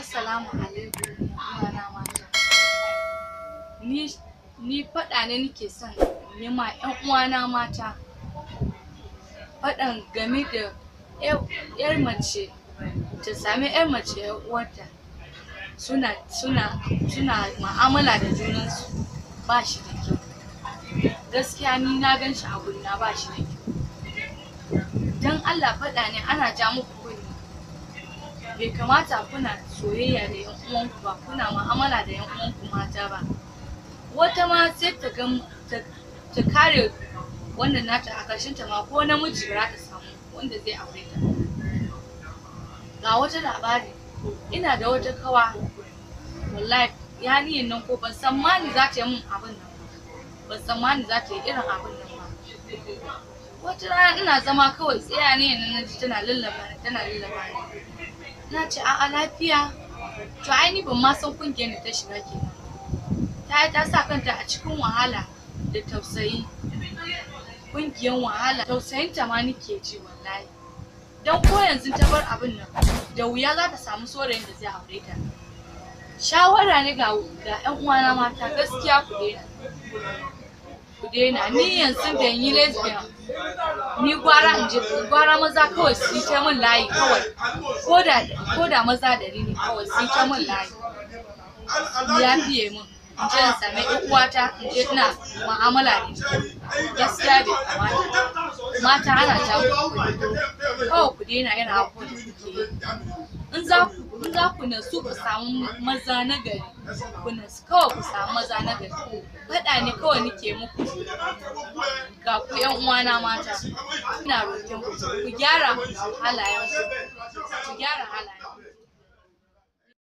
Assalamu alaikum uwana mata. Ni faɗa ne nake son yi ma 'yan uwana mata. Faɗan game da 'yar mace ta sami 'yar mace 'yar uwarta suna suna suna mu'amala da junansu ba shi da kyau. Gaskiya ni na gan shi a gurina ba shi da kyau. Don Allah faɗa ne ana ja muku kunne. Bai kamata kuna soyayya da 'yan uwanku ba, kuna mu'amala da 'yan uwanku mata ba. Wata ma sai ta ga ta kare wannan nata a ƙarshen ta ma ko namiji ba za ta samu wanda zai aure ta. Ga wata labari, ina da wata kawa, wallahi yarinyar nan ko ban tsammani za ta yi min abin nan ba. Ban tsammani za ta yi irin abin nan ba. Wata rana ina zama kawai sai yarinyar nan naji tana lallaba ni, tana lallaba ni. Na ce a'a lafiya. To ai ni ban ma san kungiyar da ta shiga kenan. Ta yi ta sa kanta a cikin wahala da tausayi. Kungiyar wahala tausayinta ma nake ji wallahi. Don ko yanzu ta bar abin nan da wuya za ta samu saurayin da zai aure ta. Shawara ne ga 'yan uwana mata, gaskiya ku daina. Ku daina. Ni yanzu da yi lesbian, ni gwara in je gwara maza kawai su yi ta min layi kawai. Ko da maza 100 ne kawai su yi ta min layi. Ya fiye min. In je in sami 'yan uwata in je ina mu'amala da ita. Gaskiya bai kamata ba. Mata ana ja muku kunne. Kawai ku daina irin abubuwan da kuke yi. In za ku natsu ku samu maza na gari, ku natsu kawai ku samu maza na gari. Faɗa ne kawai nake muku. Ga ku 'yan uwana mata. Ina roƙon ku, ku gyara halayenku. Ku gyara halayenku.